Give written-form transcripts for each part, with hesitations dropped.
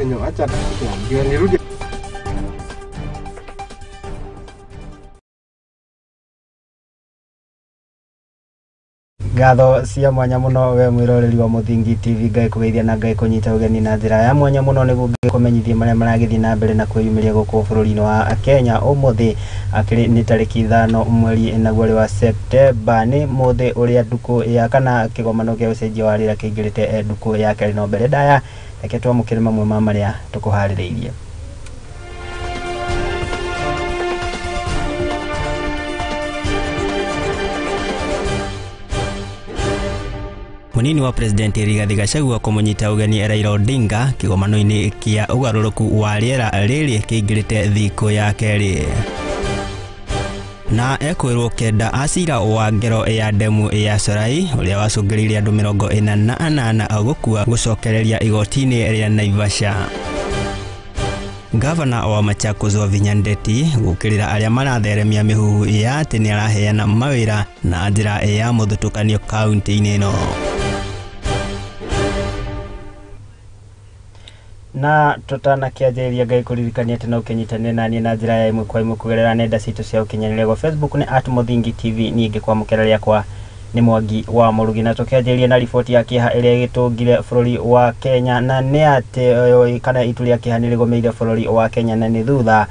Venye acha ndio nirudi. Ngatho cia mwanya muno we mwiroreri wa Muthingi TV, Ngai kugeithia na Ngai kunyita ugeni na njira ya mwanya muno niguo ngikumenyithie maria maragithie na mbere na kwiyumiria guku bururi-ini wa Kenya. Umuthi akiri ni tariki 5 mweri naguo wa Septemba, ni muthi uria nduku ya kana kigomano kia ucenjia wa rĩera kĩingĩrĩte nduku ya kerĩ. No mbere ndaya reke twamũkĩre mamwe ma marĩa tũkũharĩrĩirie. Munini wa President Rigathi Gachagua kumunyita ugeni Raila Odinga kigomano-ini kia ugaruruku wa rĩera rĩrĩ kĩingĩrĩte thikũ ya kerĩ. Na ekwĩrwo kenda acira wa ngero ya demu ya Sorai ũrĩa wacũngĩrĩirie andũ 48 gũkua gũcokereria igoti-inĩ rĩa Naivasha. Gavana wa Machakos Wavinya Ndeti gũkĩrĩra arĩa maratheremia mĩhuhu ya atĩ nĩaraheana mawĩra na njĩra ya mũthutũkanio kaunti-inĩ ĩno. Na tutanakianjĩrĩria Ngai kũririkania atĩ no ũkĩnyitanĩre na niĩ na njĩra ya ĩmwe kwa ĩmwe kũgerera nenda citũ cia ũkinyanĩria gwa Facebook nĩ @MuthingiTV, niĩ ngĩkwamũkĩra rĩakwa nĩ Mwangi wa Mũrugi. Na tũkĩanjĩrĩria na riboti ya kĩeha ĩrĩa ĩgĩtũngire bũrũri wa Kenya, na nĩ atĩ kana itu rĩa kĩeha nĩrĩgũmĩire bũrũri wa Kenya, na nĩ thutha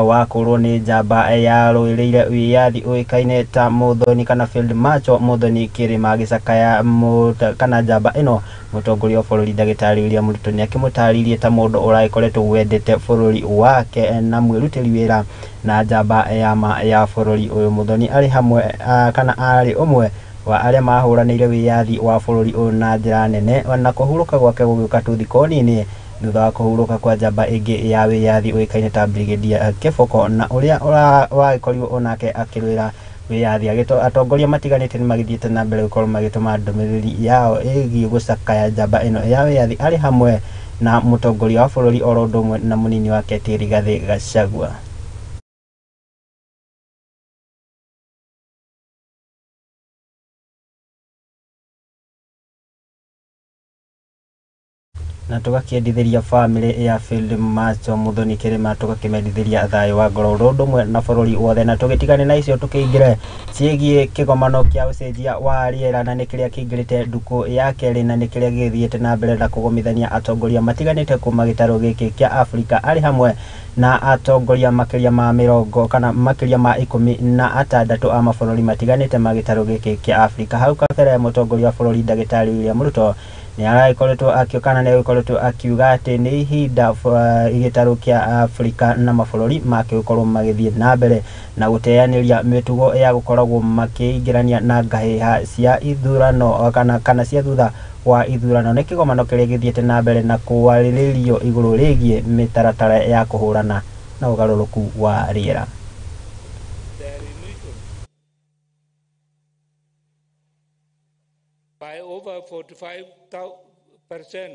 wa kũrwo nĩ njamba yarũĩrĩire wĩyathi ũĩkaine ta Muthoni kana Field Marshal Muthoni Kĩrĩma agĩcakaya kana njamba ĩno mũtongoria wa bũrũri ndagĩtarĩ William Ruto nĩakĩmũtarĩirie ta mũndũ ũragĩkoretwo wendete bũrũri wake na mwĩrutĩri wĩra na njamba ya ma ya bũrũri ũyũ. Muthoni arĩ hamwe kana arĩ ũmwe wa arĩa mahũranĩire wĩyathi wa bũrũri ũyũ na njĩra nene, na kũhurũka gwake gũgĩũka tu thikũ nini thutha wa kũhurũka kwa njamba ĩngĩ ya wĩyathi ũĩkaine ta Brigadier Kĩboko, na ũrĩa wagĩkorirwo onake akĩrũĩra wĩyathi. Atongoria matiganĩte nĩmagĩthiĩte na mbere gũkorwo magĩtũma ndũmĩrĩri yao ĩgiĩ gũcakaya njamba ĩno ya wĩyathi arĩ hamwe na mũtongoria wa bũrũri oro ũndũ ũmwe na mũnini wake ti Rigathĩ Gachagua. Na tũgakĩendithĩria famĩlĩ ya Field Marshal Muthoni Kĩrĩma, tũgakĩmendithĩria thayũ wa ngoro ũndũ ũmwe na bũrũri wothe. Na tũgĩtigane na icio tũkĩingĩre ciĩgiĩ kĩgomano kĩa ũcenjia wa rĩera, na nĩ kĩrĩa kĩingĩrĩte ndukũ ya kerĩ, na nĩ kĩrĩa gĩgĩthiĩte na mbere na kũgomithania atongoria matiganĩte kuma gĩtarũ gĩkĩ kĩa Afrika arĩ hamwe na atongoria makĩria ma mĩrongo kana makĩria ma 16 a mabũrũri matiganĩte ma gĩtarũ gĩkĩ kĩa Afrika. Hau kabere mũtongoria wa bũrũri ndagĩtarĩ William Ruto nĩaragĩkoretwo akĩũkana nĩagĩkoretwo akiuga atĩ nĩ ihinda gĩtarũ kĩa Afrika na mabũrũri makĩgũkorwo magĩthiĩ na mbere na gũteanĩria mĩtugo ya gũkoragwo makĩingĩrania na ngahĩha cia ithurano kana cia thutha wa ithurano. Nĩ kĩgomano kĩrĩa gĩthiĩte na mbere na kwarĩrĩrio igũrũ rĩgiĩ mĩtaratara ya kũhũrana na ũgarũrũku wa rĩera. By over 45%,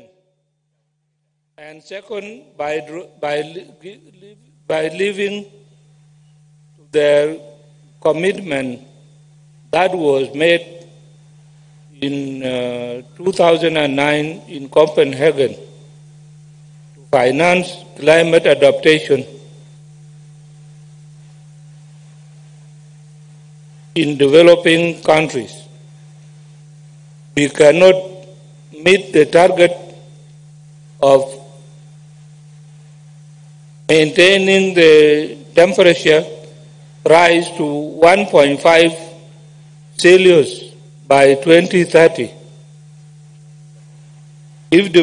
and second, by living their commitment that was made in 2009 in Copenhagen to finance climate adaptation in developing countries. We cannot meet the target of maintaining the temperature rise to 1.5 Celsius by 2030. If the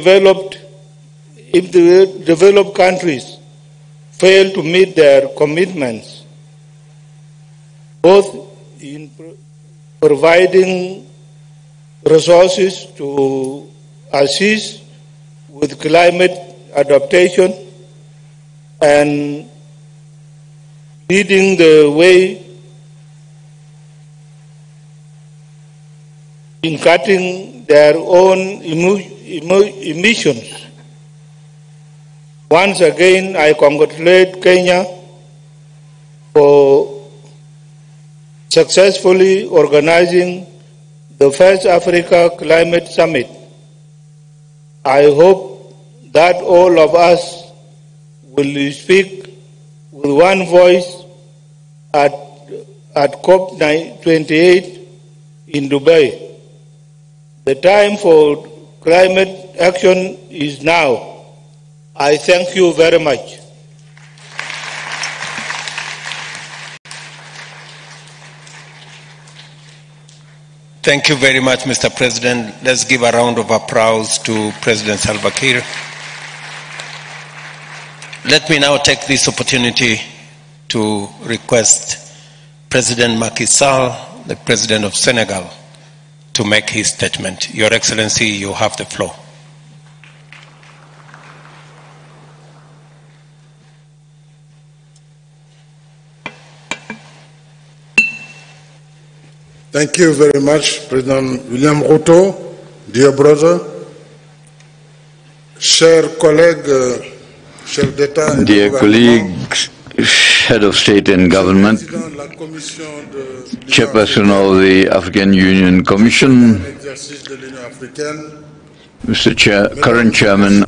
developed countries fail to meet their commitments, both in providing resources to assist with climate adaptation and leading the way in cutting their own emissions. Once again, I congratulate Kenya for successfully organizing the first Africa Climate Summit. I hope that all of us will speak with one voice at COP28 in Dubai. The time for climate action is now. I thank you very much. Thank you very much, Mr. President. Let's give a round of applause to President Salva Kiir. Let me now take this opportunity to request President Macky Sall, the President of Senegal, to make his statement. Your Excellency, you have the floor. Thank you very much, President William Ruto, dear brother, chers collègues, chefs d'État et de Dear gouvernement, colleagues, head of state and government, président de la Commission de l'Union chairperson of the African Union Commission, africaine, exercice de l'Union africaine, Mr. Chair, current chairman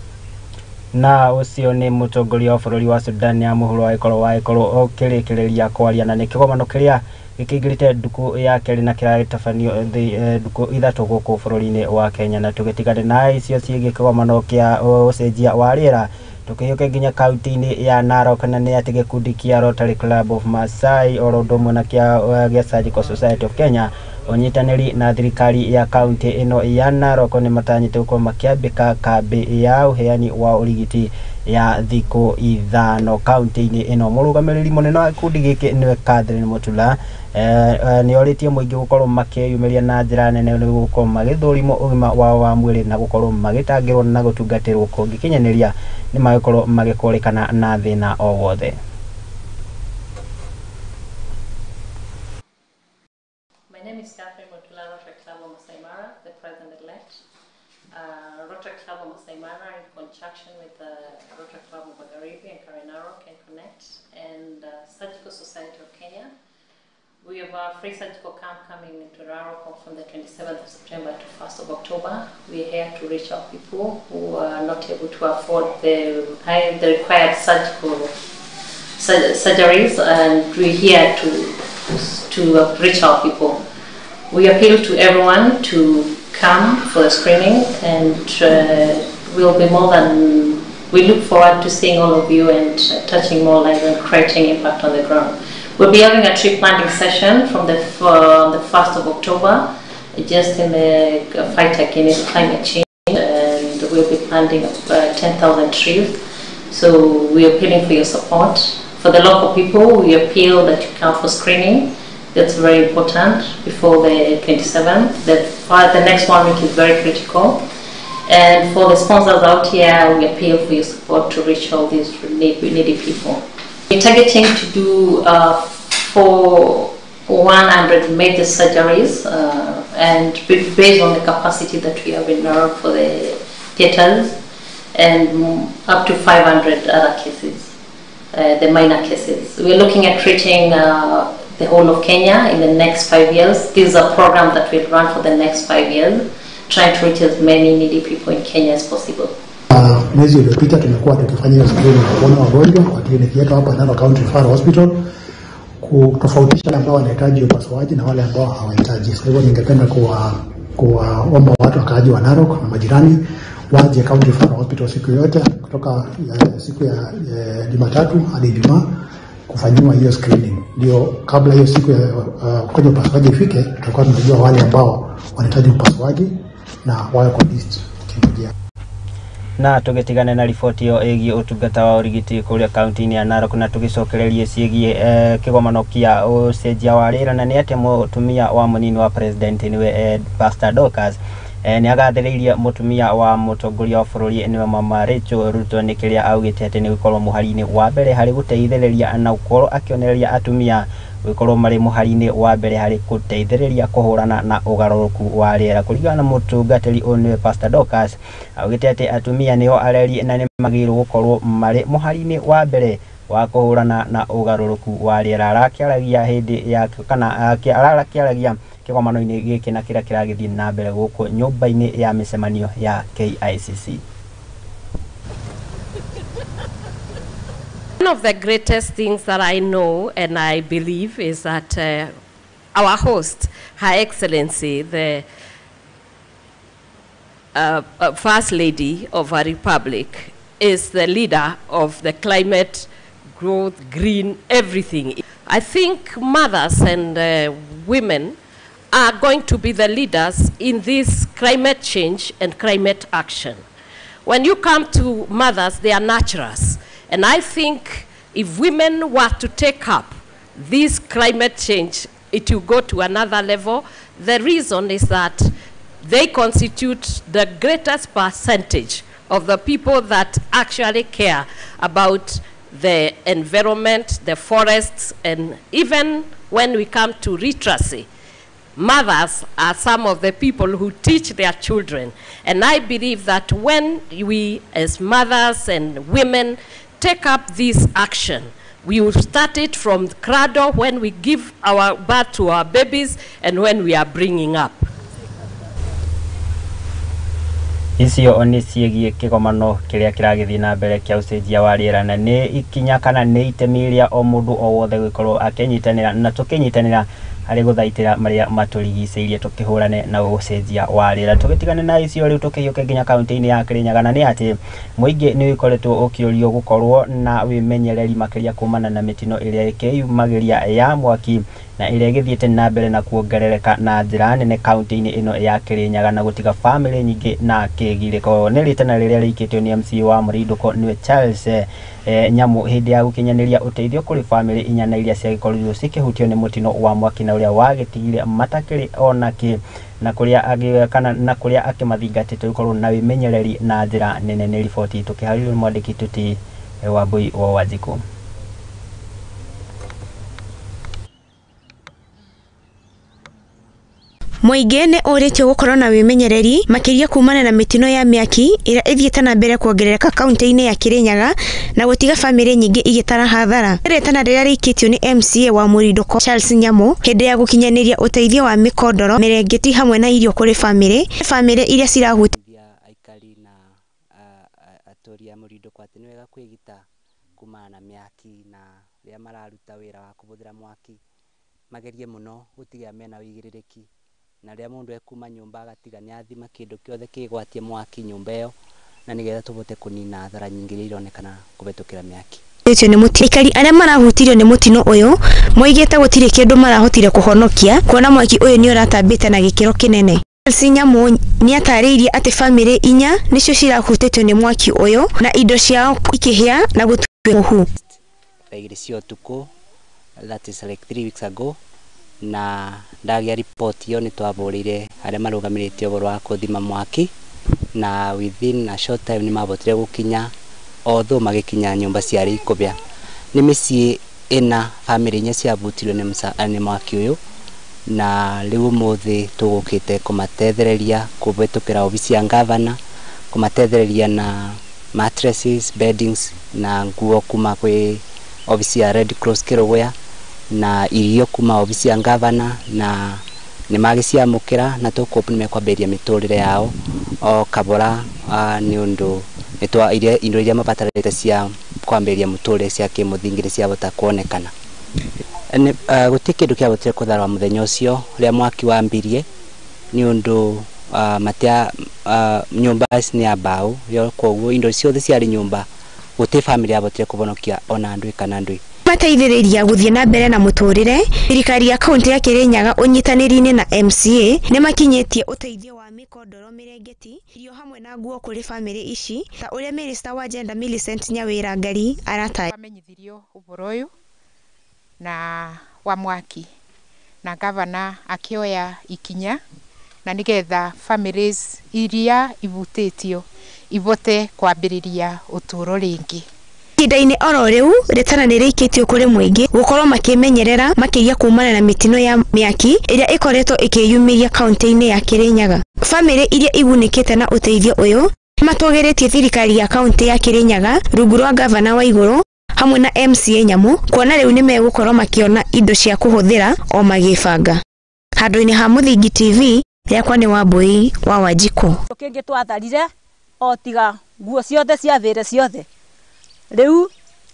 Na ũcio nĩ mũtongoria wa bũrũri wa Sudan ya mũhuro wa ĩkorwo wa ĩkorwo ũkĩrĩkĩrĩria kwaria na nĩ kĩgomano kĩrĩa gĩkĩingĩrĩte ndukũ ya kerĩ na kĩragĩtabanio ndukũ ithatũ gũkũ bũrũri-inĩ wa Kenya. Na tũgĩtigane na icio ciĩgiĩ kĩgomano kĩa ũcenjia wa rĩera, tũkĩhiũke nginya kaunti-inĩ ya Narok, na nĩ atĩ gĩkundi kĩa Rotary Club of Maasai oro ũndũ ũmwe na kĩa Surgical Society of Kenya ũnyitanĩri na thirikari ya kaunti ĩno ya Narok nĩ matanyĩte gũkorwo makĩambĩka kambĩ ya ũheani wa ũrigiti ya thikũ 5 kaunti-inĩ ĩno. Mũrũgamĩrĩri mũnene wa gĩkundi gĩkĩ nĩwe Catherine Mutula nĩ orĩtie mũingĩ gũkorwo makĩyumĩria na njĩra nene nĩguo gũkorwo magĩthũrimwo ũgima wao wa mwĩrĩ na gũkorwo magĩtangĩrwo na gũtungatĩrwo kũngĩkinyanĩria nĩ magĩkorwo magĩkũrĩkana na thĩna o wothe. My name is Catherine Mutula, Rotary Club of Masai Mara, the president-elect. Rotary Club of Masai Mara, in conjunction with the Rotary Club of Magharibi and Karen Narok and Connect and Surgical Society of Kenya. We have a free surgical camp coming into Narok from the 27th of September to 1st of October. We are here to reach out people who are not able to afford the required surgical surgeries, and we're here to reach out people. We appeal to everyone to come for the screening, and we'll be more than, we look forward to seeing all of you and touching more lives and creating impact on the ground. We'll be having a tree planting session from the 1st of October, just in the fight against climate change, and we'll be planting 10,000 trees. So we're appealing for your support. For the local people, we appeal that you come for screening. That's very important before the 27th. The next 1 week is very critical. And for the sponsors out here, we appeal for your support to reach all these needy people. We're targeting to do 100 major surgeries, and based on the capacity that we have in Narok for the theaters, and up to 500 other cases, the minor cases. We're looking at treating the whole of Kenya in the next 5 years. This is a program that will run for the next 5 years, trying to reach as many needy people in Kenya as possible. Mwezi uliopita tumekuwa tukifanya hiyo screening kuona wagonjwa kwa kliniki yetu hapa Narok County Referral Hospital, kutofautisha wale ambao wanahitaji upasuaji na wale ambao hawahitaji. Kwa hivyo ningependa kuwaomba watu wakaaji wa Narok na majirani waje County Referral Hospital siku yote kutoka siku ya Jumatatu hadi Ijumaa kufanyiwa hiyo screening. Ndio kabla hiyo siku ya kufanya upasuaji ifike, tutakuwa tunajua wale ambao wanahitaji upasuaji na wawe kwa list kingojea. Na tũgĩtigane na riboti ĩyo ĩgiĩ ũtungata wa ũrigiti kũrĩa kaunti-inĩ ya Narok, na tũgĩcokererie ciĩgiĩ kĩgomano kĩa ũcenjia wa rĩera, na nĩ atĩ mũtumia wa mũnini wa president nĩwe Pastor Dorcas nĩ agathĩrĩirie mũtumia wa mũtongoria wa bũrũri nĩwe Mama Rachel Ruto nĩ kĩrĩa augĩte atĩ nĩ gũkorwo mũhari-inĩ wa mbere harĩ gũteithĩrĩria na gũkorwo akĩonereria atumia gũkorwo marĩ mũhari-inĩ wa mbere harĩ gũteithĩrĩria kũhũrana na ũgarũrũku wa rĩera. Kũringana na mũtungatĩri ũyũ nĩwe Pastor Dorcas, augĩte atĩ atumia nĩo areri na nĩ magĩrĩirwo gũkorwo marĩ mũhari-inĩ wa mbere wa kũhũrana na ũgarũrũku wa rĩera. Arakĩaragia hĩndĩ ya kana arakĩaragia kĩgomano-inĩ gĩkĩ na kĩrĩa kĩragĩthiĩ na mbere gũkũ nyũmba-inĩ ya mĩcemanio ya KICC. One of the greatest things that I know and I believe is that our host, Her Excellency, the First Lady of our Republic, is the leader of the climate, growth, green, everything. I think mothers and women are going to be the leaders in this climate change and climate action. When you come to mothers, they are nurturers. And I think if women were to take up this climate change, it will go to another level. The reason is that they constitute the greatest percentage of the people that actually care about the environment, the forests, and even when we come to literacy, mothers are some of the people who teach their children. And I believe that when we as mothers and women take up this action, we will start it from cradle when we give our birth to our babies and when we are bringing up. Icio nĩ ciĩgiĩ kĩgomano kĩrĩa kĩragĩthiĩ na mbere kĩa ũcenjia wa rĩera na nĩ ikinya kana nĩ itemi rĩa o mũndũ o wothe gũkorwo akĩnyitanĩra na tũkĩnyitanĩra harĩ gũthaitĩra marĩa matũrigicĩirie tũkĩhũrane na ũcenjia wa rĩera. Tũgĩtigane na icio rĩu tũkĩhiũke nginya kaunti-inĩ ya Kĩrĩnyaga na nĩ atĩ mũingĩ nĩ ũkoretwo ũkĩũrio gũkorwo na wĩmenyereri makĩria kumana na mĩtino ĩrĩa ĩkĩyumagĩria ya mwaki na ĩrĩa ĩgĩthiĩte na mbere na kuongerereka na njĩra nene kaunti-inĩ ĩno ya Kĩrĩnyaga na gũtiga bamĩrĩ nyingĩ na kĩgirĩko. Nĩ rĩtana rĩrĩa rĩikĩtio nĩ MCA wa Mũrindũko nĩwe Charles Nyamu hĩndĩ ya gũkinyanĩria ũteithio kũrĩ bamĩrĩ inya na iria ciagĩkorirwo cikĩhutio nĩ mũtino wa mwaki na ũrĩa wagĩtigire matakĩrĩ ona kĩ na kũrĩa kana na kũrĩa akĩmathingatĩte gũkorwo na wĩmenyereri na njĩra nene. Nĩ riboti tũkĩharĩrio nĩ mwandĩki tuti Wambui wa Wanjikũ. Mũingĩ nĩ ũrĩtio gũkorwo na wĩmenyereri makĩria kumana na mĩtino ya mĩaki ĩrĩa ĩthiĩte na mbere kuongerereka kaunti-inĩ ya Kĩrĩnyaga na gũtiga bamĩrĩ nyingĩ igĩtara hathara. Rĩtana rĩrĩa rĩikĩtio nĩ MCA wa Mũrindũko Charles Nyamu hĩndĩ ya gũkinyanĩria ũteithio wa mĩkondoro, mĩrengeti hamwe na irio kũrĩ bamĩrĩ iria cirahutia aikari na atũri a Mũrindũko atĩ nĩ wega kwĩgita kumana na mĩaki na rĩrĩa mararuta wĩra wa kũhũthĩra mwaki magerie mũno gũtiga mena ũigĩrĩrĩki na rĩrĩa mũndũ ekuma nyũmba agatiga nĩ athima kĩndũ kĩothe kĩgwatie mwaki nyũmba ĩyo na nĩgetha tũhote kũnina hathara nyingĩ iria ironekana kũhetũkĩra mĩaki. Aikari arĩa marahutirio nĩ mũtino ũyũ moigĩte gũtirĩ kĩndũ marahotire kũhonokia kuona mwaki ũyũ nĩ ũratambĩte na gĩkĩro kĩnene. Charles Nyamu nĩatarĩirie atĩ bamĩrĩ inya nĩcio cirahutĩtio nĩ mwaki ũyũ na indo ciao ikĩhĩa na gũtuĩka mũhu. Thaa igĩrĩ cia ũtukũ, that is like 3 weeks ago, na ndagĩa riboti ĩyo nĩ twahũrĩire arĩa marũgamĩrĩte ũhoro wa kũthima mwaki na within a short time nĩ mahotire gũkinya, although magĩkinya nyũmba ciarĩ ikũbĩa. Nĩ mĩciĩ ĩna bamĩrĩ inya ciabutirwo nĩ mwaki ũyũ na rĩu ũmũthĩ tũgũkĩte kũmatethereria kũhetũkĩra obici ya ngavana, kũmatethereria na mattresses, beddings na nguo kuma kwĩ obici ya Red Cross Kĩrũgũya na irio kuma obici ya ngavana na nĩ magĩciamũkĩra na tũkũp nĩ mekwambĩrĩria mĩtũrĩre yao o kabora nĩ ũndũ indo iria mabatarĩte cia kwambĩrĩria mũtũrĩre cia kĩmũthingi nĩ ciahota kuonekana. Gũtirĩ kĩndũ kĩahotire kũtharwa mũthenya ũcio rĩrĩa mwaki wambirie nĩ ũndũ nyũmba nĩ ya mbaũ, koguo indo ciothe ciarĩ nyũmba gũtirĩ bamĩrĩ yahotire kũhonokia ona ndũĩ kana ndũĩ. Mateithĩrĩria gũthiĩ na mbere na mũtũrĩre, thirikari ya kaunti ya Kĩrĩnyaga ũnyitanĩri-inĩ na MCA nĩ makinyĩtie ũteithio wa mĩkondoro, mĩrengeti, irio hamwe na nguo kũrĩ bamĩrĩ ici ta ũrĩa Minister wa Gender Millicent Nyawĩra Ngari arataarĩria. Amenyithirio ũhoro ũyũ na wa mwaki na gavana akĩoya ikinya na nĩgetha families iria ibutĩtio ibote kwambĩrĩria ũtũũro rĩngĩ. Ihinda-inĩ oro rĩu rĩtana nĩ rĩikĩtio kũrĩ mũingĩ gũkorwo makĩmenyerera makĩria kumana na mĩtino ya mĩaki ĩrĩa ĩkoretwo ĩkĩyumĩria kaunti-inĩ ya Kĩrĩnyaga. Bamĩrĩ iria igunĩkĩte na ũteithio ũyũ matũgĩrĩtie thirikari ya kaunti ya Kĩrĩnyaga rungu rwa gavana wa Igũrũ hamwe na MCA Nyamu kuona rĩu nĩmegũkorwo makĩona indo cia kũhũthĩra o magĩbanga. Handũ-inĩ ha Mũthingi TV, rĩakwa nĩ Wambui wa Wanjikũ. Kĩngĩ twatharire o tiga nguo ciothe ciathire ciothe. Rĩu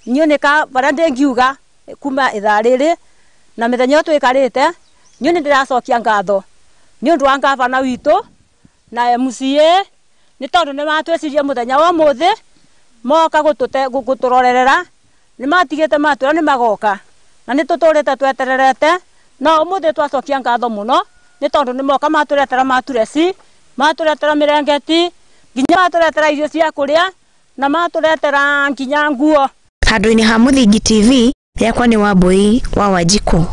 Niĩ nĩ ka barĩa ndĩngiuga kuma ithaa rĩrĩ na mĩthenya ĩyo twĩkarĩte, niĩ nĩ ndĩracokia ngatho nĩ ũndũ wa ngavana witũ na MCA nĩ tondũ nĩ matwĩcirie mũthenya wa ũmũthĩ moka gũtũrorerera, nĩ matigĩte matwĩra nĩ magoka na nĩ tũtũrĩte twetererete, no ũmũthĩ twacokia ngatho mũno nĩ tondũ nĩ moka matũretera matureci, matũretera mĩrengeti, nginya matũretera irio cia kũrĩa na matũretera nginya nguo. Handũ-inĩ ha Mũthingi TV, yakwa nĩ Wambui wa Wanjikũ.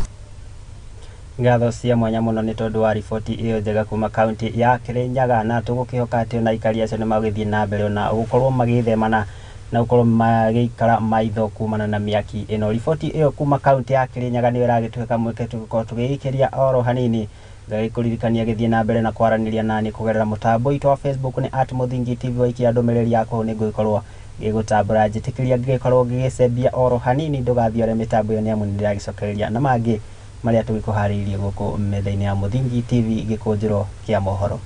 Ngatho cia mwanya mũno nĩ tondũ wa riboti ĩyo njega kuma kaunti ya Kirinyaga, na tũgũkĩhoka atĩ ona aikari acio nĩ magũgĩthiĩ na mbere ona gũkorwo magĩthemana na gũkorwo magĩikara maitho kumana na mĩaki ĩno. Riboti ĩyo kuma kaunti ya Kirinyaga nĩyo ĩragĩtuĩka kamweke tũgũkorwo tũgĩikĩria oro hanini. Ngagĩkũririkania gĩthiĩ na mbere na kwaranĩria nani kũgerera mũtambo witũ wa Facebook nĩ @Mũthingi TV, waikia ndũmĩrĩri yaku hau nĩngũgĩkorwo ngĩgũtambũra. Njĩtĩkĩria ngĩgĩkorwo ngĩgĩcembia oro hanini, ndũgathiore mĩtambo ĩyo nĩamu nĩndĩragĩcokereria na mangĩ marĩa tũgĩkũharĩirie gũkũ metha-inĩ ya Mũthingi TV gĩkũnjĩro kĩa mohoro.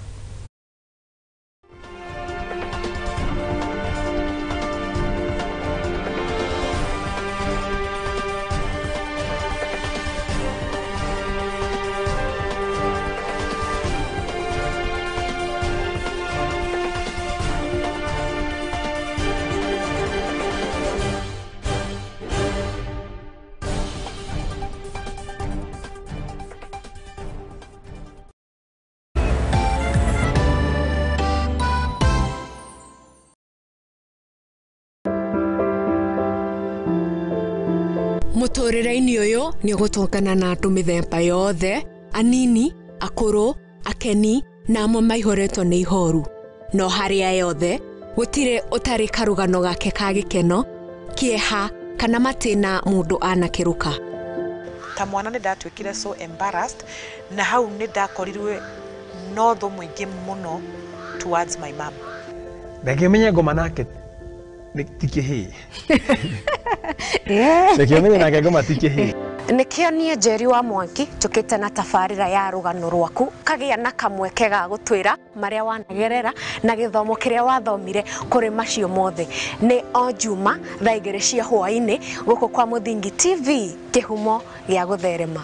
Mũtũrĩre-inĩ ũyũ nĩ ũgũtũngana na andũ mĩthemba yothe, anini, akũrũ, akeni na amwe maihũrĩtwo nĩ ihoru. No harĩa yothe gũtirĩ ũtarĩ karũgano gake ka gĩkeno, kĩeha kana matĩna mũndũ anakĩrũka. Ta mwana nĩ ndatuĩkire so embarrassed, na hau nĩ ndakorirwe no thũ mũingĩ mũno towards my mom. Ndangĩmenya ngoma nake ti kĩhĩĩ. Ndangĩmenya nake ngoma ti kĩhĩĩ. Nĩkĩo niĩ Njeri wa Mwangi njũkĩte na tabarĩra ya rũgano rwaku, kagĩa na kamweke ga gũtwĩra marĩa wanagerera na gĩthomo kĩrĩa wathomire kũrĩ macio mothe. Nĩ o Juma thaa 2 cia hwaĩ-inĩ gũkũ kwa Mũthingi TV, kĩhumo gĩa gũtherema.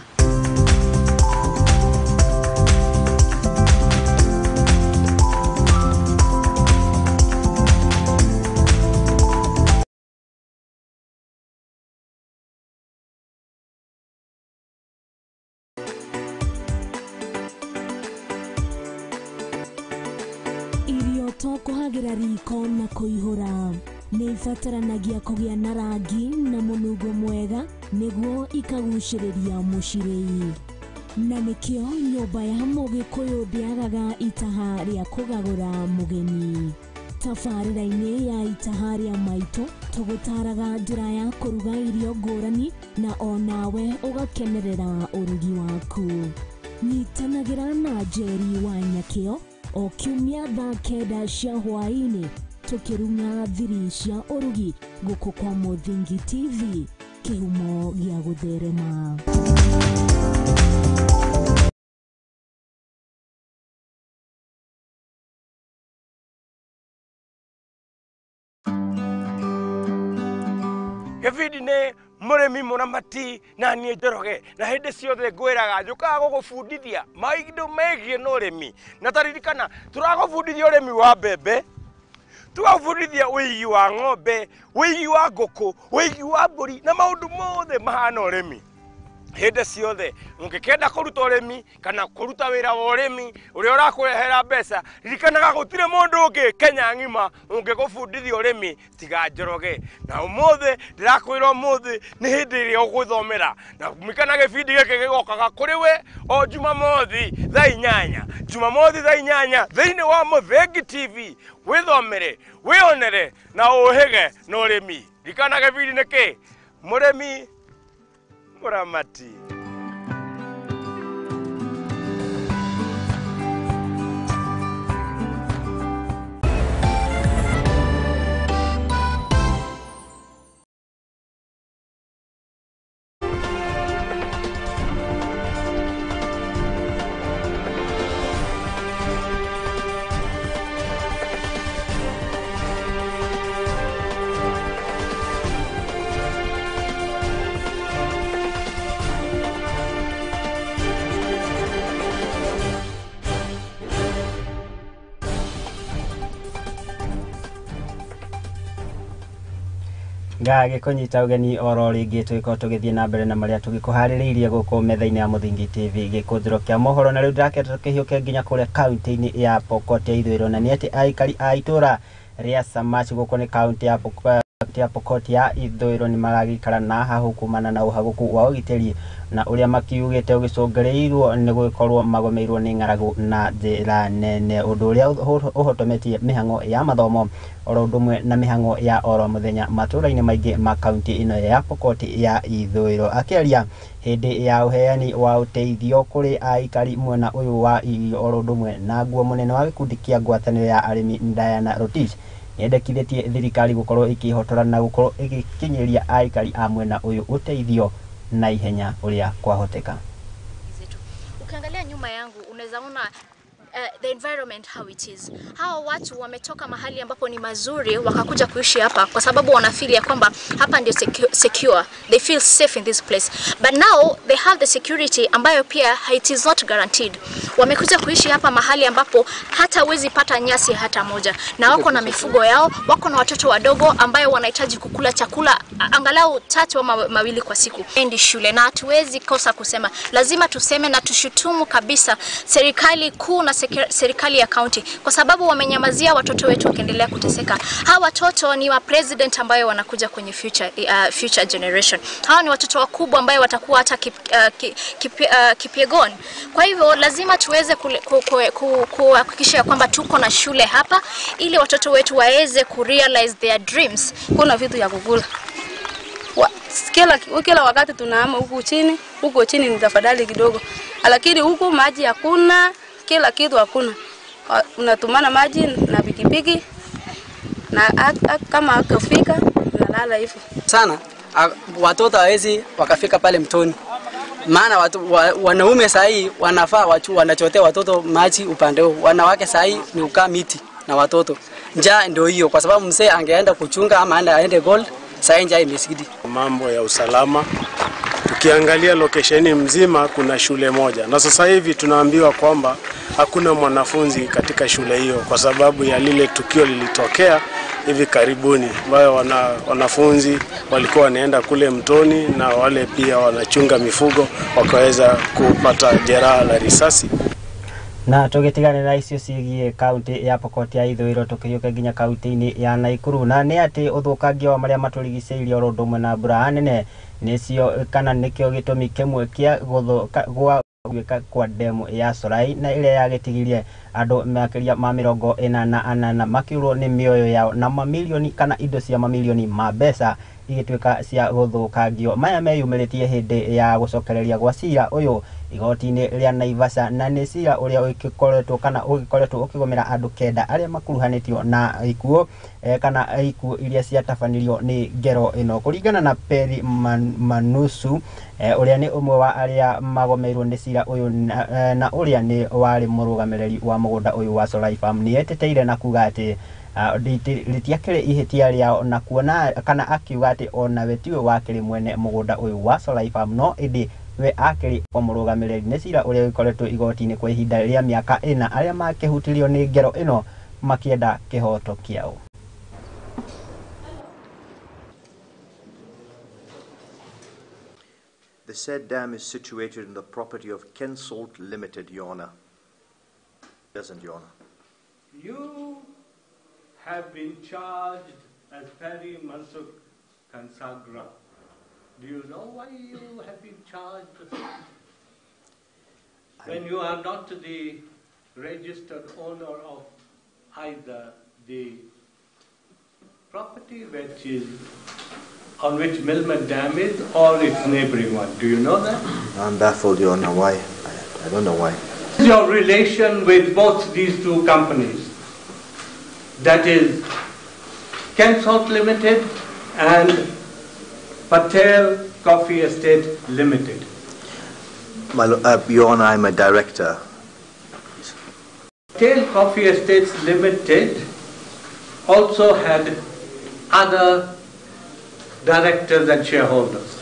Kũhagĩra riko na kũihũra nĩ ibataranagia kũgĩa na rangi na mũnungo mwega nĩguo ikagucĩrĩria mũcirĩi, na nĩkĩo nyũmba ya Mũgĩkũyũ ndĩagaga itaha rĩa kũgagũra mũgeni. Tabarĩra-inĩ ya itaha rĩa maitũ tũgũtaraga njĩra ya kũruga irio ngũrani na onawe ũgakenerera ũrugi waku. Nyitanagĩra na Njeri wa Nyakĩo o kiumia thaa 9 cia hwaĩ-inĩ tũkĩrung'a thiri cia ũrugi gũkũ kwa Mũthingi TV, kĩhumo gĩa gũtherema. Gĩbindi nĩ mũrĩmi mũramati na niĩ Njoroge, na hĩndĩ ciothe ngwĩraga njũkaga gũgũbundithia maũndũ megiĩ na ũrĩmi, na taririkana tũragũbundithia ũrĩmi wa mbembe, tũgagũbundithia ũigi wa ng'ombe, ũigi wa ngũkũ, ũigi wa mbũri na maũndũ mothe mahana ũrĩmi. Hĩndĩ ciothe ũngĩkenda kũruta ũrĩmi kana kũruta wĩra wa ũrĩmi ũrĩa ũrakũrehera mbeca, ririkanaga gũtirĩ mũndũ ũngĩ Kenya ng'ima ũngĩgũbundithia ũrĩmi tiga Njoroge. Na ũmũthĩ ndĩrakwĩra ũmũthĩ nĩ hĩndĩ ĩrĩa ũgũthomera, na ririkana gĩbindi gĩkĩ gĩgokaga kũrĩ we o Jumamothi thaa 8, Jumamothi thaa 8 thĩinĩ wa Mũthingi TV. Wĩthomere, wĩonere na ũhĩge na ũrĩmi. Ririkana gĩbindi nĩ kĩ? Mũrĩmi mũramati. Ngagĩkũnyita ũgeni oro rĩngĩ tũgĩkorwo tũgĩthiĩ na mbere na marĩa tũgĩkũharĩrĩirie gũkũ metha-inĩ ya Mũthingi TV gĩkũnjĩro kĩa mohoro. Na rĩu ndĩrakenda tũkĩhiũke nginya kũrĩa kaunti-inĩ ya Pokot ya ithũĩro, na nĩ atĩ aikari a itũra rĩa Samach gũkũ nĩ kaunti ya Pokot ya ithũĩro nĩ maragĩikara na hahũ kumana na ũhagũku wa ũgitĩri na ũrĩa makiugĩte ũgĩcũngĩrĩirwo nĩ gũgĩkorwo magomeirwo nĩ ng'aragu na njĩra nene, ũndũ ũrĩa ũhotometie mĩhang'o ya mathomo oro ũndũ ũmwe na mĩhang'o ya oro mũthenya matũra-inĩ maingĩ ma kaunti ĩno ya Pokot ya ithũĩro. Akĩaria hĩndĩ ya ũheani wa ũteithio kũrĩ aikari mwena ũyũ wa irio oro ũndũ ũmwe na nguo, mũnene wa gĩkundi kĩa ngwatanĩro ya arĩmi Diana Rotich nĩendekithĩtie thirikari gũkorwo ĩkĩhotora na gũkorwo ĩgĩkinyĩria aikari a mwena ũyũ ũteithio na ihenya ũrĩa kwahoteka. Ukiangalia nyuma yangu unaweza ona the environment how it is. Hawa watu wametoka mahali ambapo ni mazuri wakakuja kuishi hapa kwa sababu wanafeel ya kwamba hapa ndio secure. They feel safe in this place. But now they have the security ambayo pia it is not guaranteed. Wamekuja kuishi hapa mahali ambapo hata huwezi pata nyasi hata moja. Na wako na mifugo yao, wako na watoto wadogo ambayo wanahitaji kukula chakula angalau 3 ama 2 kwa siku. Endi shule, na hatuwezi kosa kusema. Lazima tuseme na tushutumu kabisa serikali kuu na serikali ya county kwa sababu wamenyamazia watoto wetu wakiendelea kuteseka. Hawa watoto ni wa president ambayo wanakuja kwenye future generation. Hawa ni watoto wakubwa ambayo watakuwa hata Kipyegon. Kwa hivyo lazima tuweze kuhakikisha kwamba tuko na shule hapa ili watoto wetu waweze kurealize their dreams. Kuna vitu ya kukula. Kila wakati tunahama huku chini ni tafadhali kidogo. Lakini huku maji hakuna, kila kitu hakuna. Unatumana maji na pikipiki na kama akifika nalala hivyo. Sana watoto hawezi wakafika pale mtoni. Maana wanaume sahi wanafaa wanachotea watoto maji upande huo. Wanawake sahi ni ukaa miti na watoto. Njaa ndio hiyo, kwa sababu mzee angeenda kuchunga ama aende gold, sahi njaa imezidi. Mambo ya usalama, tukiangalia location mzima kuna shule moja. Na sasa hivi tunaambiwa kwamba hakuna mwanafunzi katika shule hiyo kwa sababu ya lile tukio lilitokea hivi karibuni, ambayo wanafunzi walikuwa wanaenda kule mtoni na wale pia wanachunga mifugo wakaweza kupata jeraha la risasi. Na tugitigane na icio cigie kaunti ya Pokot ya ithũĩro tukihiũke nginya kaunti-inĩ ya Naikuru, na nĩ atĩ ũthũkangia wa marĩa matũrigicĩirie oro ũndũ ũmwe na mbura nene nĩcio kana nĩkĩo gĩtũmi kĩmwe kĩa gũthũka gwa gwĩka kwa demu ya Sorai na ĩrĩa yagĩtigirie andũ makĩria ma 48 makĩũrwo nĩ mĩoyo yao na mamilioni kana indo cia mamilioni ma mbeca igĩtuĩka cia gũthũkangio. Maya meyumĩrĩtie hĩndĩ ya gũcokereria gwa cira ũyũ igoti-inĩ rĩa Naivasha, na nĩ cira ũrĩa ũgĩkoretwo kana ũgĩkoretwo ũkĩgomera andũ 9 arĩa makuruhanĩtio na ikuũ kana ikuũ iria ciatabanirio nĩ ngero ĩno. Kũringana na Peri Manusu ũrĩa nĩ ũmwe wa arĩa magomeirwo nĩ cira ũyũ na ũrĩa nĩ warĩ mũrũgamĩrĩri wa mũgũnda ũyũ wa Solai Farm, nĩ eteteire na kuga atĩ rĩtiakĩrĩ ihĩtia rĩao na kuona kana akiuga atĩ ona we tiwe wakĩrĩ mwene mũgũnda ũyũ wa Solai Farm, no ĩndĩ we akĩrĩ o mũrũgamĩrĩri. Nĩ cira ũrĩa ũgĩkoretwo igoti-inĩ kwa ihinda rĩa mĩaka 4, arĩa makĩhutirio nĩ ngero ĩno makĩenda kĩhoto kĩao. The said dam is situated in the property of Kensalt Limited, Your Honor. Doesn't, Your Honor. You have been charged as Perry Mansukh Kansagra. Do you know why you have been charged? When you are not the registered owner of either the property which is on which Milmet Dam is or its neighboring one. Do you know that? I'm baffled, Your Honor. Why? I don't know why. Your relation with both these two companies, that is Kensalt Limited and Patel Coffee Estate Limited. Your Honor, I'm a director. Patel Coffee Estates Limited also had other directors and shareholders.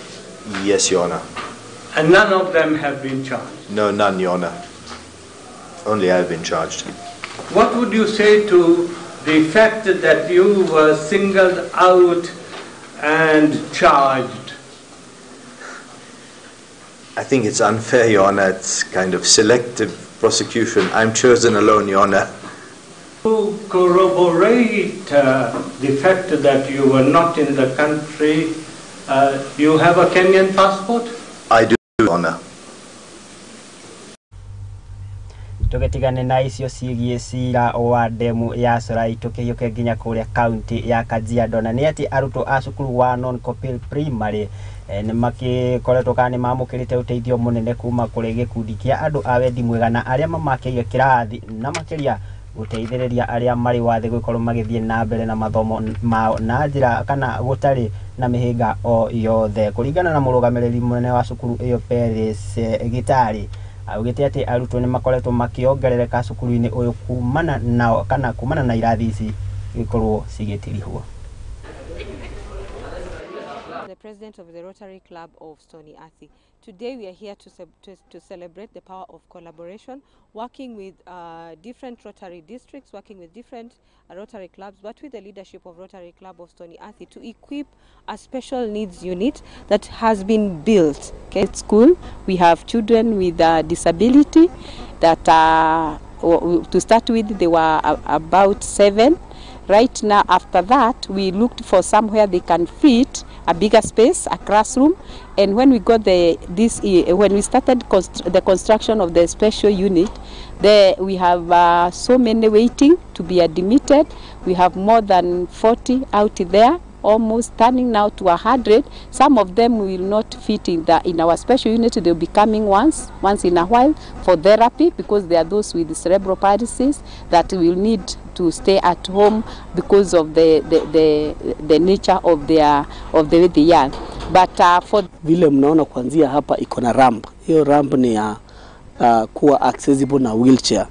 Yes, Your Honor. And none of them have been charged? No, none, Your Honor. Only I have been charged. What would you say to the fact that you were singled out and charged? I think it's unfair, Your Honor. It's kind of selective prosecution. I'm chosen alone, Your Honor. To corroborate the fact that you were not in the country, you have a Kenyan passport? I do, Your Honor. Tũgĩtigane na icio ciĩgiĩ cira wa ndemu ya Solai tũkĩhiũke nginya kũrĩa kaunti ya Kajiado, na nĩ atĩ arutwo a cukuru wa Non-Copil Primary nĩ makĩkoretwo kana nĩ mamũkĩrĩte ũteithio mũnene kuma kũrĩ gĩkundi kĩa andũ a wendi mwega na arĩa mamakĩire kĩrathi na makĩria gũteithĩrĩria arĩa marĩ wathe gũkorwo magĩthiĩ na mbere na mathomo mao na njĩra kana gũtarĩ na mĩhĩnga o yothe. Kũringana na mũrũgamĩrĩri mũnene wa cukuru ĩyo Peris Gitari, augĩte atĩ arutwo nĩ makoretwo makĩongerereka cukuru-inĩ ũyũ kumana na kana kumana na irathi ici gũkorwo cigĩtirihwo. The president of the Rotary Club of Stony Athi. Today we are here to celebrate the power of collaboration, working with different Rotary districts, working with different Rotary clubs, but with the leadership of Rotary Club of Stony Athi to equip a special needs unit that has been built. Okay. At school, we have children with a disability that, to start with, they were about 7. Right now, after that, we looked for somewhere they can fit a bigger space, a classroom, and when we got when we started the construction of the special unit, there we have so many waiting to be admitted. We have more than 40 out there, almost turning now to 100. Some of them will not fit in our special unit. They'll be coming once in a while for therapy, because there are those with cerebral palsy that will need to stay at home because of the nature of the way they are. But for vile mnaona kuanzia hapa iko na ramp. Hiyo ramp ni ya kuwa accessible na wheelchair.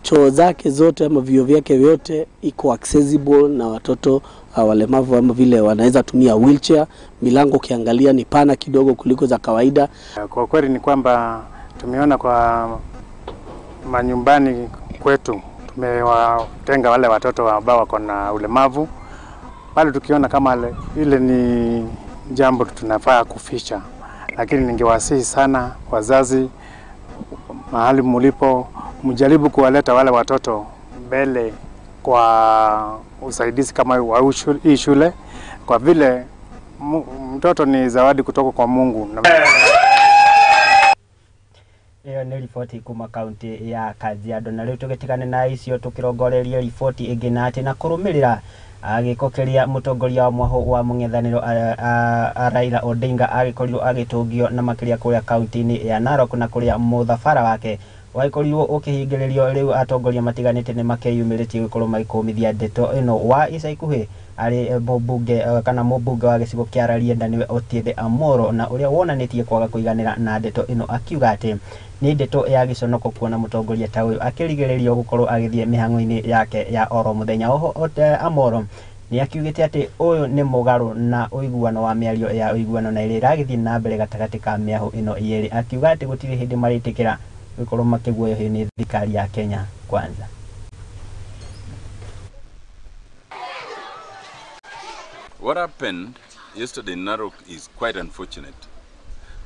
Choo zake zote ama vio vyake vyote iko accessible na watoto walemavu ama vile wanaweza tumia wheelchair. Milango ukiangalia ni pana kidogo kuliko za kawaida. Kwa kweli ni kwamba tumeona kwa manyumbani kwetu tumewatenga wale watoto ambao wako na ulemavu. Bado tukiona kama ile ni jambo tunafaa kuficha, lakini ningewasihi sana wazazi mahali mulipo mjaribu kuwaleta wale watoto mbele kwa usaidizi kama wa hii shule, kwa vile mtoto ni zawadi kutoka kwa Mungu. Iyo nĩ riboti kuma kaunti ya Kajiado. Na rĩu tũgĩtigane na icio tũkĩrongoreria riboti ĩngĩ na atĩ na kũrũmĩrĩra gĩko kĩrĩa mũtongoria wa mwahũ wa mũng'ethanĩro Raila Odinga agĩkorirwo agĩtũngio na makĩria kũrĩa kaunti-inĩ ya Narok na kũrĩa mũthabara wake wagĩkorirwo ũkĩhingĩrĩrio. Rĩu atongoria matiganĩte nĩ makeyumĩrĩtie gũkorwo magĩkũmithia ndeto ĩno. Wa ica ikuhĩ arĩ mũmbunge kana mũmbunge wa gĩcigo kĩa Rarienda nĩwe Otiende Amolo, na ũrĩa wonanĩtie kwaga kũiganĩra na ndeto ĩno akiuga atĩ nĩ ndeto ya gĩconoko kuona mũtongoria ta ũyũ akĩrigĩrĩrio gũkorwo agĩthiĩ mĩhang'o-inĩ yake ya oro mũthenya. Oho Amolo nĩ akiugĩte atĩ ũyũ nĩ mũgarũ na ũiguano wa mĩario ya ũiguano na ĩrĩa ĩragĩthiĩ na mbere gatagatĩ ka mĩahũ ĩno ĩrĩ, akiuga atĩ gũtirĩ hĩndĩ marĩtĩkĩra gũkorwo makĩguoyohio nĩ thirikari ya Kenya Kwanza. What happened yesterday in Narok is quite unfortunate,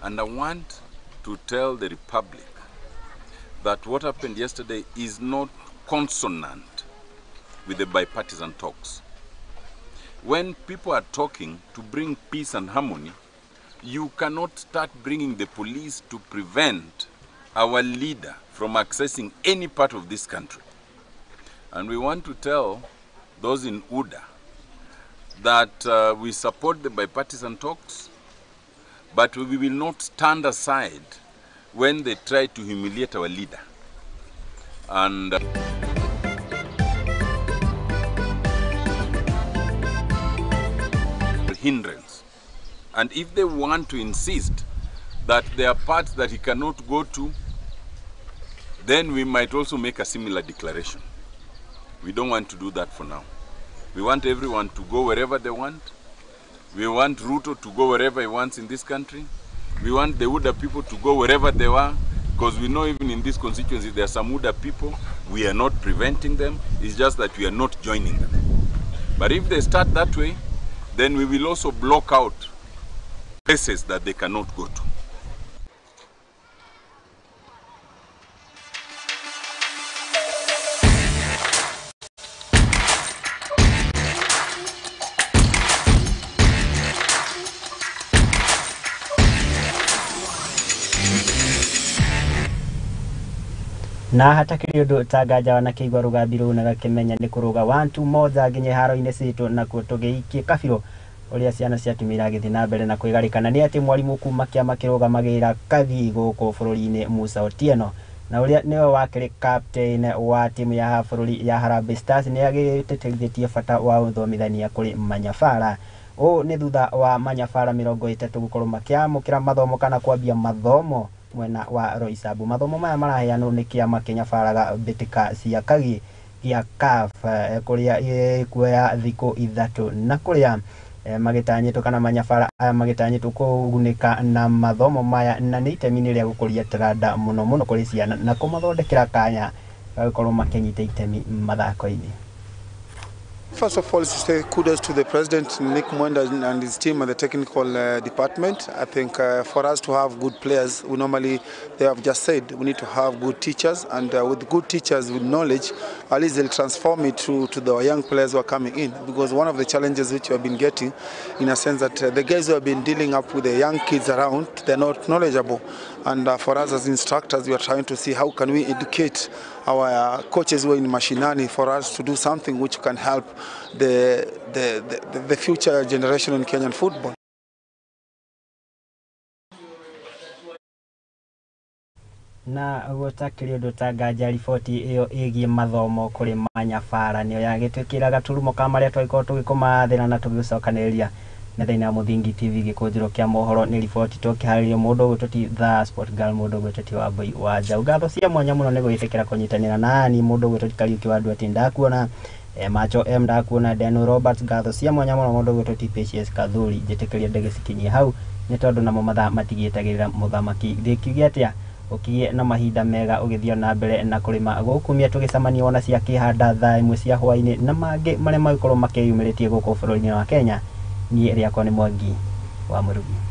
and I want to tell the Republic that what happened yesterday is not consonant with the bipartisan talks. When people are talking to bring peace and harmony, you cannot start bringing the police to prevent our leader from accessing any part of this country. And we want to tell those in UDA that we support the bipartisan talks, but we will not stand aside when they try to humiliate our leader. And hindrance. And if they want to insist that there are parts that he cannot go to, then we might also make a similar declaration. We don't want to do that for now. We want everyone to go wherever they want. We want Ruto to go wherever he wants in this country. We want the UDA people to go wherever they are, because we know even in this constituency there are some UDA people. We are not preventing them. It's just that we are not joining them. But if they start that way, Then we will also block out places that they cannot go to. Na hatakĩrĩ ũndũ ta nganja wanakĩigua rũgambi rũu na gakĩmenya nĩ kũrũga 1-2 nginya haro-inĩ citũ nakuo tũgĩikie kabirũ ũrĩa ciana ciatumire agĩthiĩ na mbere na kwĩgarĩkana nĩ atĩ mwarimũ kuma kĩama kĩrũgamagĩrĩra kathi gũkũ bũrũri-inĩ Musa Otieno na ũrĩa nĩwe wakĩrĩ captain wa timu ya bũrũri ya Harambee Stars nĩ agĩtĩtĩrithĩtie bata wa ũthomithania kũrĩ manyabara. Ũũ nĩ thutha wa manyabara 30 gũkorwo makĩamũkĩra mathomo kana kwambia mathomo mwena wa Roysambu. Mathomo maya maraheanwo nĩ kĩama kĩnyabaraga mbĩtĩka cia kagi gĩa CAF kũrĩa ĩkuoya thikũ 3 na kũrĩa magĩtanyĩtwo kana manyabara aya magĩtanyĩtwo kũgunĩka na mathomo maya na nĩ itemi-inĩ rĩa gũkũria taranda mũno mũno kũrĩ ciana na kũmathondekera kanya gagũkorwo makĩnyita itemi mathako-inĩ. First of all, to say kudos to the president, Nick Mwenda, and his team and the technical department. I think for us to have good players, we normally, they have just said, we need to have good teachers, and with good teachers with knowledge, at least they'll transform it to the young players who are coming in. Because one of the challenges which we have been getting, in a sense that the guys who have been dealing up with the young kids around, they're not knowledgeable. And for us as instructors, we are trying to see how can we educate our coaches who are in Mashinani for us to do something which can help the future generation in Kenyan football. Na gũtakĩrĩ ũndũ ta nganja riboti ĩyo ĩgiĩ mathomo kũrĩ manyabara nĩyo yagĩtwĩkĩra gaturumo ka marĩa twagĩkorwo tũgĩkũmathĩra na tũgĩcokanĩrĩria metha-inĩ ya Mũthingi TV gĩkũnjĩro kĩa mohoro. Nĩ riboti tũkĩharĩrio mũndũ ũgwĩtwo ti The Sport Girl, mũndũ ũgwĩtwo ti Wambui wa Njaũ. Ngatho cia mwanya mũno nĩ gwĩtĩkĩra kũnyitanĩra nani mũndũ ũgwĩtwo ti Kariũki wa Nduati ndakuona, Macho M ndakuona, Daniel Roberts ngatho cia mwanya mũno mũndũ ũgwĩtwo ti Patience Kathuri. Njĩtĩkĩria ndĩgĩcikinyie hau nĩ tondũ namo mathaa matigĩtagĩrĩra mũthamaki. Ndĩkiuge atĩa, ũkĩgĩe na mahinda mega ũgĩthiĩ na mbere na kũrĩma gũkumia tũgĩcemania wona cia kĩhanda thaa 1 cia hwaĩ-inĩ na mangĩ marĩa magĩkorwo makĩyumĩrĩtie gũkũ bũrũri-inĩ wa Kenya. Niĩ rĩakwa nĩ Mwangi wa Mũrugi.